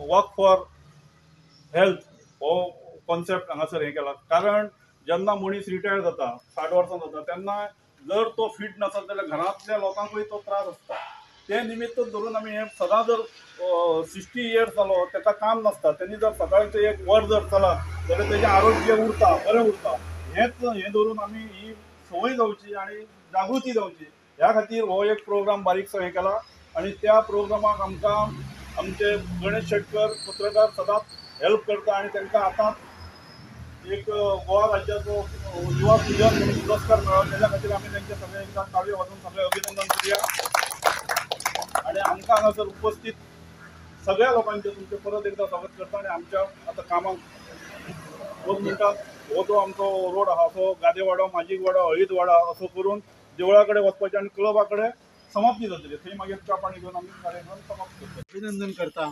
Walk for health हो concept हांगासर हें केला. कारण जेन्ना मनीस रिटायर जाता 60 वर्सां जाता तेन्ना जर तो फिट नासत जाल्यार घरांतल्या लोकांकूय तो त्रास आसता. ते निमित्त धरून आमी हें सदां जर 60 इयर्स जालो ताका काम नासता तेणी जर सकाळचें एक वर जर चलत जाल्यार तेजें आरोग्य उरता, बरें उरता. हेंच हें धरून आमी ही संवय जावची आनी जागृती जावची ह्या खातीर हो एक प्रोग्राम बारीकसो हें केला. आनी त्या प्रोग्रामाक आमकां आमचे गणेश शेटकर पत्रकार सदांच हेल्प करता आनी तांकां आतां एक गोवा राज्याचो युवा सृजन म्हणून पुरस्कार मेळ्ळो तेज्या खातीर आमी तांचे सगळे एकदां ताळयो वाजोवन सगळे अभिनंदन करुया. आनी आमकां हांगासर उपस्थीत सगळ्या लोकांचें तुमचें परत एकदां स्वागत करता. आनी आमच्या आतां कामाक 2 मिनटां हो जो आमचो रोड आसा तो गादेवाडो, माजीकवाडो, हळीदवाडा असो करून देवळा कडेन वचपाचें आनी क्लबा कडेन समाप्ती जातली. थंय मागीर च्या पाणी घेवन आमी कार्यक्रम समाप्त करतले. अभिनंदन करता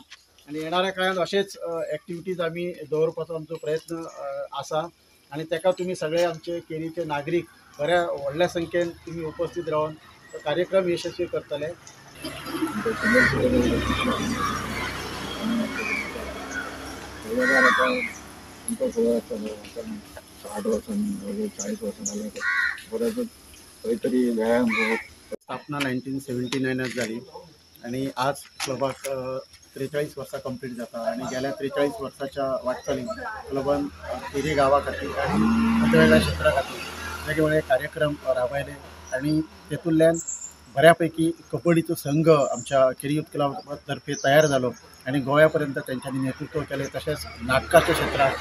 आनी येणाऱ्या काळांत अशेच एक्टिविटीज आमी दवरपाचो आमचो प्रयत्न आसा आनी ताका तुमी सगळे आमचे केरीचे नागरीक बऱ्या व्हडल्या संख्येन तुमी उपस्थित रावन कार्यक्रम यशस्वी करतले. तुमकां खबर आसतलो कारण 60 वर्सां 40 वर्सां जालें बऱ्याच खंय तरी व्यायाम करप. स्थापना 1979 जाली आनी आज क्लबाक 43 वर्सां कंप्लीट जाता आनी गेल्या 43 वर्साच्या वाटचालीन क्लबान केरी गांवा खातीर आनी वेगवेगळ्या क्षेत्रा खातीर वेगवेगळे कार्यक्रम राबयले आनी तेतूंतल्यान बऱ्यापैकी कबड्डीचो संघ आमच्या केरी यूथ क्लबा तर्फे तयार जालो आनी गोंया पर्यंत तेंच्यांनी नेतृत्व केलें. तशेंच नाटकाच्या क्षेत्रांत,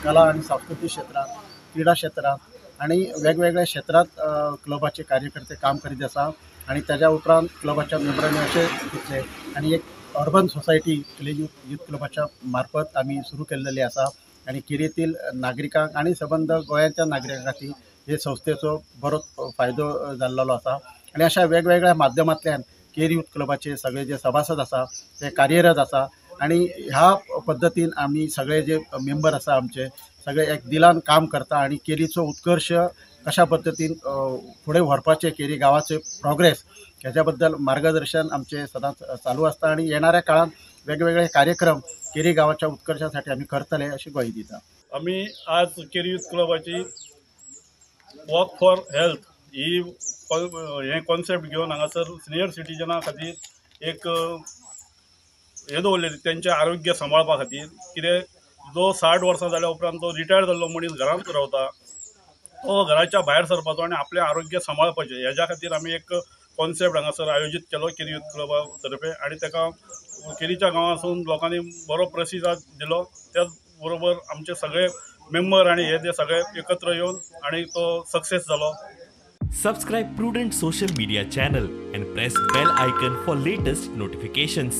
कला आनी सांस्कृतीक क्षेत्रांत, क्रिडा क्षेत्रांत आनी वेगवेगळ्या क्षेत्रांत क्लबाचे कार्यकर्ते काम करीत आसा. आनी ताज्या उपरांत क्लबाच्या मेंबरांनी अशें चिंतलें आनी एक अर्बन सोसायटी केरी यूथ क्लबाच्या मार्फत आमी सुरू केल्लेली आसा आनी केरीतील नागरिकांक आनी सबंद गोंयाच्या नागरिकां खातीर हे संस्थेचो बरो फायदो जाल्लो आसा. आनी अशा वेगवेगळ्या माध्यमांतल्यान केरी यूथ क्लबाचे सगळे जे सभासद आसा ते कार्यरत आसा आनी ह्या पद्दतीन आमी सगळे जे मेंबर आसा आमचे सगळे एक दिलान काम करता आनी केरीचो उत्कर्श कशा पद्दतीन फुडें व्हरपाचें, केरी गांवाचे प्रोग्रेस ह्याच्या बद्दल मार्गदर्शन आमचे सदांच चालू आसता आनी येणाऱ्या काळांत वेगवेगळे कार्यक्रम केरी गांवाच्या उत्कर्षासाठी आमी करतले अशी ग्वाही दिता. आमी आज केरी यूथ क्लबाची वॉक फॉर हेल्थ ही हें कॉन्सेप्ट घेवन हांगासर सिनियर सिटीजना खातीर एक हें दवरलें तेंचें आरोग्य सांबाळपा खातीर. कितें जो 60 वर्सां जाल्या उपरांत तो रिटायर जाल्लो मनीस घरांत रावता तो घराच्या भायर सरपाचो आनी आपलें आरोग्य सांबाळपाचें हेज्या खातीर आमी एक कॉन्सेप्ट हांगासर आयोजीत केलो केरी यूथ क्लबा तर्फे आनी ताका केरीच्या गांवांसून लोकांनी बरो प्रतिसाद दिलो. त्याच बरोबर आमचे सगळे मेंबर आनी हे ते सगळे एकत्र येवन आनी तो सक्सेस जालो. Subscribe Prudent social media channel and press bell icon for latest notifications.